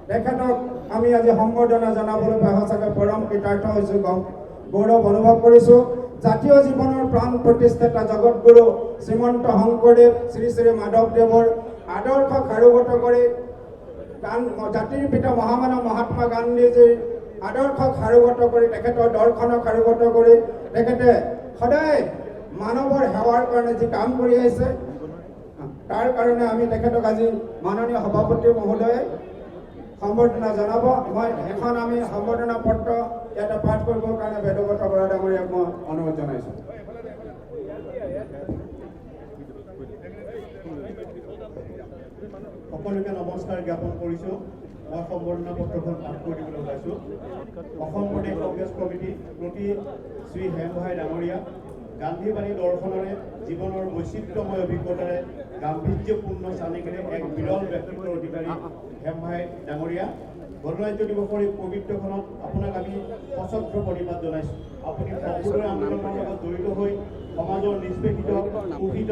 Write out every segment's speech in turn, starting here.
তেখেতক আমি আজি সম্বৰ্ধনা জনাবলৈ পাই সঁচাকৈ পৰম কৃতাৰ্থ হৈছোঁ, গৌৰৱ অনুভৱ কৰিছোঁ। জাতীয় জীৱনৰ প্ৰাণ প্ৰতিষ্ঠাতা জগতগুৰু শ্ৰীমন্ত শংকৰদেৱ, শ্ৰী শ্ৰী মাধৱদেৱৰ আদৰ্শক সাৰোগত কৰি, জাতিৰ পিতা মহামানৱ মহাত্মা গান্ধীজীৰ আদৰ্শক সাৰোগত কৰি, তেখেতৰ দৰ্শনক সাৰোগত কৰি তেখেতে সদায় মানৱৰ সেৱাৰ কাৰণে যি কাম কৰি আহিছে, তাৰ কাৰণে আমি তেখেতক আজি মাননীয় সভাপতি মহোদয়ে সম্বৰ্ধনা জনাব। মই এখন আমি সম্বৰ্ধনা পত্ৰ ইয়াতে পাঠ কৰিবৰ কাৰণে বেদব্ৰত বৰা ডাঙৰীয়াক মই অনুৰোধ জনাইছোঁ। সকলোকে নমস্কাৰ জ্ঞাপন কৰিছোঁ। মই সম্বৰ্ধনা পত্ৰখন পাঠ কৰি দিবলৈ ওলাইছোঁ। অসম প্ৰদেশ কংগ্ৰেছ কমিটি প্ৰতি শ্ৰী হেমভাই ডাঙৰীয়া, গান্ধীবাদী দৰ্শনেৰে, জীৱনৰ বৈচিত্ৰ্যময় অভিজ্ঞতাৰে গাম্ভীৰ্যপূৰ্ণ চানেকিৰে এক বিৰল ব্যক্তিত্বৰ অধিকাৰী হেমভাই ডাঙৰীয়া, গণৰাজ্য দিৱসৰ এই পবিত্ৰক্ষণত আপোনাক আমি সশ্ৰদ্ধ প্ৰণিপাত জনাইছোঁ। আপুনি সৰ্বোদয় আন্দোলনৰ লগত জড়িত হৈ সমাজৰ নিষ্পেষিত, শোষিত,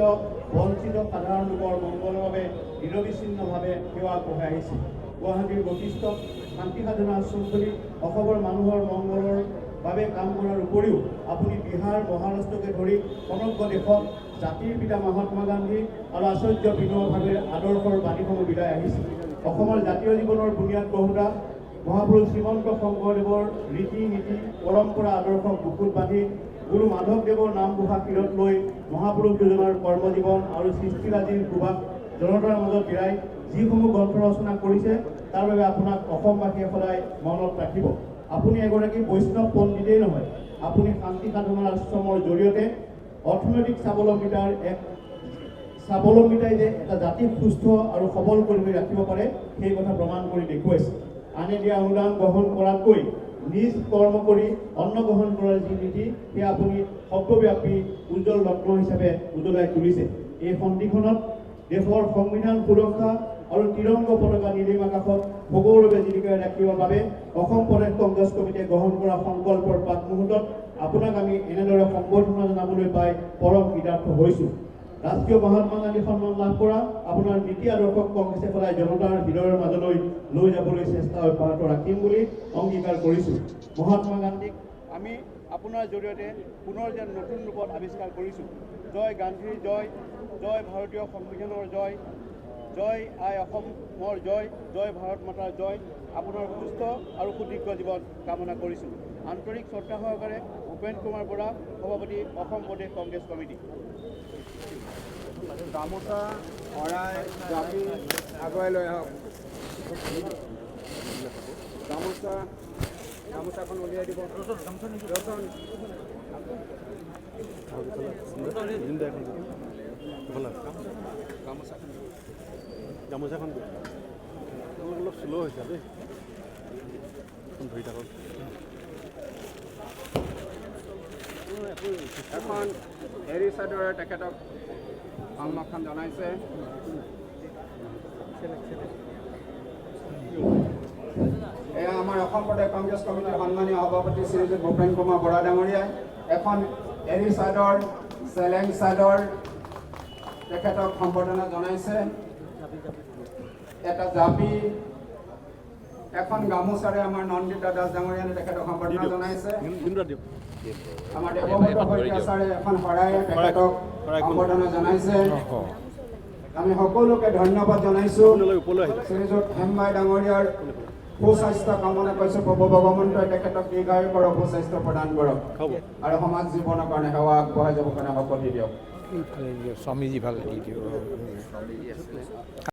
বঞ্চিত সাধাৰণ লোকৰ মংগলৰ বাবে নিৰবিচ্ছিন্নভাৱে সেৱা আগবঢ়াই আহিছে। গুৱাহাটীৰ বশিষ্ঠত শান্তি সাধনা আশ্ৰম খুলি অসমৰ মানুহৰ মংগলৰ বাবে কাম কৰাৰ উপৰিও আপুনি বিহাৰ, মহাৰাষ্ট্ৰকে ধৰি সমগ্ৰ দেশত জাতিৰ পিতা মহাত্মা গান্ধী আৰু আচাৰ্য বিনোবা ভাৱেৰ আদৰ্শৰ বাণীসমূহ বিলাই আহিছে। অসমৰ জাতীয় জীৱনৰ বুনিয়াদ গঢ়োতা মহাপুৰুষ শ্ৰীমন্ত শংকৰদেৱৰ ৰীতি নীতি, পৰম্পৰা, আদৰ্শক বুকুত বান্ধি গুৰু মাধৱদেৱৰ নামঘোষা শিৰত লৈ মহাপুৰুষ দুজনৰ কৰ্মজীৱন আৰু সৃষ্টিৰাজিৰ সুবাস জনতাৰ মাজত বিৰাই যিসমূহ গ্ৰন্থ ৰচনা কৰিছে, তাৰ বাবে আপোনাক অসমবাসীয়ে সদায় মনত ৰাখিব। আপুনি এগৰাকী বৈষ্ণৱ পণ্ডিতেই নহয়, আপুনি শান্তি সাধনাৰ আশ্ৰমৰ জৰিয়তে অৰ্থনৈতিক স্বাৱলম্বিতাই যে এটা জাতিক সুস্থ আৰু সবল কৰি ৰাখিব পাৰে, সেই কথা প্ৰমাণ কৰি দেখুৱাইছে। আনে দিয়া অনুদান গ্ৰহণ কৰাতকৈ নিজ কৰ্ম কৰি অন্ন গ্ৰহণ কৰাৰ যি নীতি, সেয়া আপুনি সৰ্বব্যাপী উজ্জ্বল ৰত্ন হিচাপে উজ্বলাই তুলিছে। এই সন্ধিক্ষণত দেশৰ সংবিধান সুৰক্ষা আৰু ত্ৰিৰংগ পতাকা নীলিম আকাশত সগৌৰৱে জিলিকাই ৰাখিবৰ বাবে অসম প্ৰদেশ কংগ্ৰেছ কমিটিয়ে গ্ৰহণ কৰা সংকল্পৰ প্ৰাকমুহূৰ্তত আপোনাক আমি এনেদৰে সম্বৰ্ধনা জনাবলৈ পাই পৰম কৃতাৰ্থ হৈছোঁ। ৰাষ্ট্ৰীয় মহাত্মা গান্ধী সন্মান লাভ কৰা আপোনাৰ নীতি আদৰ্শক কংগ্ৰেছে সদায় জনতাৰ হৃদয়ৰ মাজলৈ লৈ যাবলৈ চেষ্টা অব্যাহত ৰাখিম বুলি অংগীকাৰ কৰিছোঁ। মহাত্মা গান্ধীক আমি আপোনাৰ জৰিয়তে পুনৰ যেন নতুন ৰূপত আৱিষ্কাৰ কৰিছোঁ। জয় গান্ধীৰ জয়, জয় ভাৰতীয় সংবিধানৰ জয়, জয় আই অসমৰ জয়, জয় ভাৰত মাতাৰ জয়। আপোনাৰ সুস্থ আৰু সুদীৰ্ঘ জীৱন কামনা কৰিছোঁ। আন্তৰিক শ্ৰদ্ধা সহকাৰে ভূপেন কুমাৰ বৰা, সভাপতি, অসম প্ৰদেশ কংগ্ৰেছ কমিটি। গামোচা, শৰাই, জাপি আগুৱাই লৈ আহক। গামোচাখন উলিয়াই দিব। ৰচন। গামোচাখন অলপ শ্ল' হৈছে দেই, ধৰি থাকক। এখন এৰী চাদৰে তেখেতক সন্মান জনাইছে। এয়া আমাৰ অসম প্ৰদেশ কংগ্ৰেছ কমিটিৰ সন্মানীয় সভাপতি শ্ৰীযুত ভূপেন কুমাৰ বৰা ডাঙৰীয়াই এখন এৰী চাদৰ, চেলেং চাদৰ তেখেতক সম্বৰ্ধনা জনাইছে। এটা জাপি, এখন গামোচাৰে আমাৰ নন্দিতা দাস ডাঙৰীয়ানে তেখেতক সম্বৰ্ধনা জনাইছে। আমাৰ দেৱব্ৰত শইকীয়া ছাৰে এখন শৰাইৰে তেখেতক সম্বৰ্ধনা জনাইছে। আমি সকলোকে ধন্যবাদ জনাইছোঁ। শ্ৰীযুত হেমভাই ডাঙৰীয়াৰ সুস্বাস্থ্য কামনা কৰিছোঁ। প্ৰভু ভগৱন্তই তেখেতক দীৰ্ঘায়ু কৰক, সুস্বাস্থ্য প্ৰদান কৰক আৰু সমাজ জীৱনৰ কাৰণে সেৱা আগবঢ়াই যাবৰ কাৰণে শক্তি দিয়ক। স্বামীজী ভালে দি দিয়ক।